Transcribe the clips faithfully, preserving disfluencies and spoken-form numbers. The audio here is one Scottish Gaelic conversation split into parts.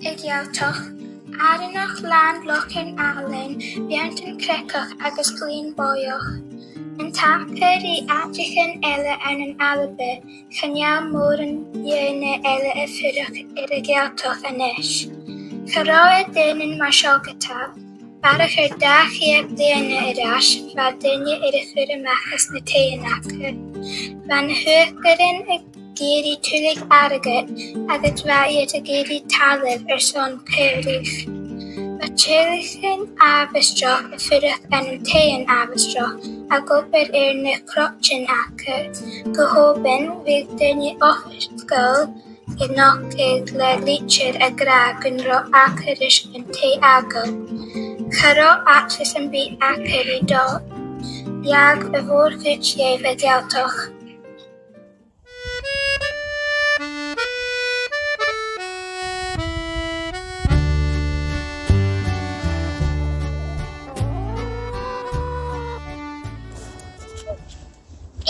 a' Ghàidhealtachd, àrainneachd làn lochan àlainn, beanntan creagach agus glinn bòidheach. An taca ri àiteachan eile ann an Alba, chan eil mòran dhaoine eile a' fuireach air a' Ghàidhealtachd a-nis. Cha robh e daonnan mar seo ge-tà. Barrachd air dà cheud bliadhna air ais, bha daoine air a chur a-mach às na taighean aca. Bha na h-uachdarain ag iarraidh tuilleadh airgid agus bha iad ag iarraidh tairbhe airson caoraich. Bha teaghlaichean àbhaisteach a' fuireach ann an taighean àbhaisteach, ag obair air na croitean aca, gu h-obann bhiodh daoine oifigeil a' nochdadh le litir ag ràdh gun robh aca ris an taigh-fhàgail. Cha robh àite sam bith aca ri dol. Dh'fhàg a' mhòr-chuid dheth a' Ghàidhealtachd.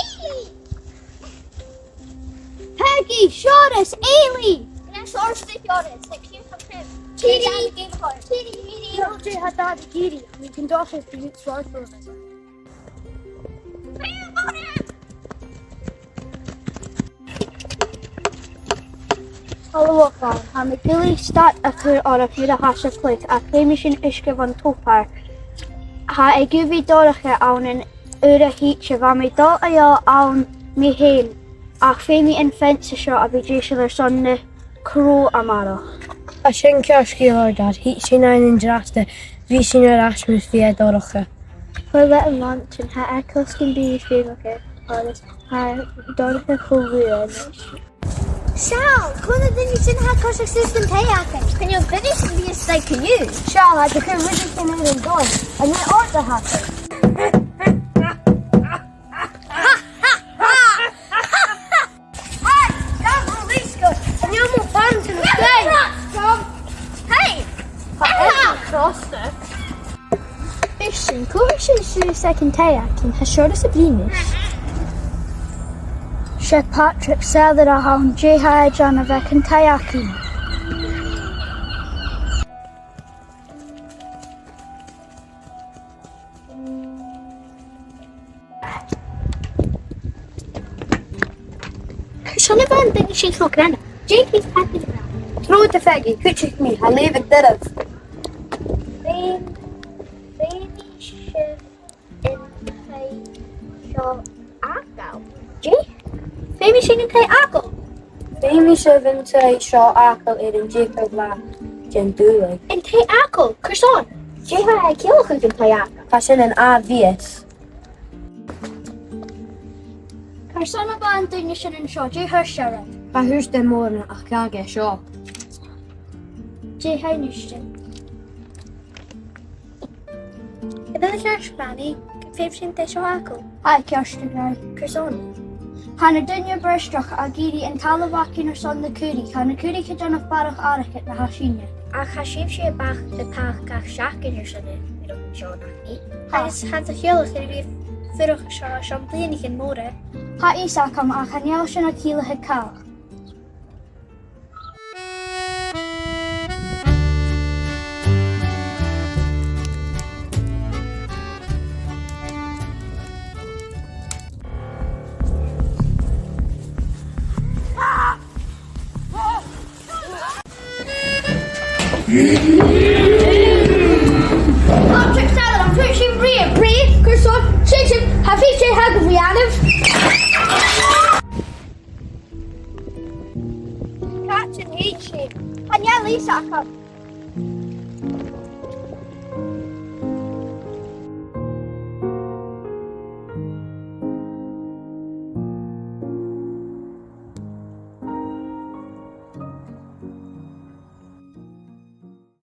Eilidh! Peigi, Seòras, Eilidh! Glan Seòras, Seòras, like, you come here. Tìoraidh. Tìoraidh, tìoraidh. No, dè tha Dad ag iarraidh? I mean, can doctors do you swear for us? Halò, a chlann. Tha mi gu bhith stad a' cur orm nuair a tha sibh a' cluich, ach feumaidh sinn uisge bhon tobar. Tha e gu bhith dorcha ann an uair a thìde, bha mi dol a dhol ann mi fhèin, ach feumaidh am feansa seo a bhith deiseil airson na crodh a-màireach. Tha sin ceart gu leòr, Dad. Thèid sinn ann an-dràsta, bidh sinn air ais mus bi e dorcha. Chuir leat an lantairn, tha e cosg gum bi e feumach air, agus tha e dorcha cho luath a-nis. Seall, cò na daoine sin a tha a' coiseachd suas gun taigh againn? Chan eil duine sam bith a-staigh co-dhiù. Seall, tha iad a' cur rudeigin air an dòigh. An e òrd a th' aca? Hey, gabh mo leisgeul, chan eil mo phant an-seo. Hey! Hey! Tha e crosta. Bidh sinn, cuiridh sinn suas aig an taigh againn, tha Seòras a' bruidhinn ris. 'S e Patrick Sealer a th' ann, dè tha e a' dèanamh aig an taigh againn? Carson a bha an duine sin cho grànda? Dè tha e a' dèanamh? Trobhad, a Pheigi, cuidich mi, tha e a' leughadh doirbh. Feumaidh, feumaidh sibh an taigh seo fhàgail. Dè? Feumaidh sinn an taigh fhàgail? Feumaidh sibh an taigh seo fhàgail air an deicheamh latha den Dùbhlag. An taigh fhàgail? Carson? Dè tha e a' ciallachadh, an taigh fhàgail? Tha sin an ath-mhìos. Carson a bha an duine sin an seo? Dè thuirt e riut? Cha thuirt e mòran ach dh'fhàg e seo. Dè tha e a' dèanamh? A bheil e ceart, Mamaidh, gum feum sinn an taigh seo fhàgail? Tha e ceart, a ghràidh. Carson? Tha na daoine a' briseadh ag iarraidh an talamh againn airson na caoraich. Tha na caoraich a' dèanamh barrachd airgid na tha sinne. Ach tha sibhse a' bacadh taigh gach seachdain airson na rudan seo, nach eil? Tha. Agus tha iad a' ciallachadh gum bi sibh a' fuireach an seo airson bliadhnaichean mòra. Tha fhios agam, ach chan eil sin a' ciallachadh càil. Patrick Sealer, am faod sinn bruidhinn? Bruidhinn? Carson? Sin sin, tha fios dè tha gu bhith annamh. Càit an tèid sinn? Chan eil fhios agam.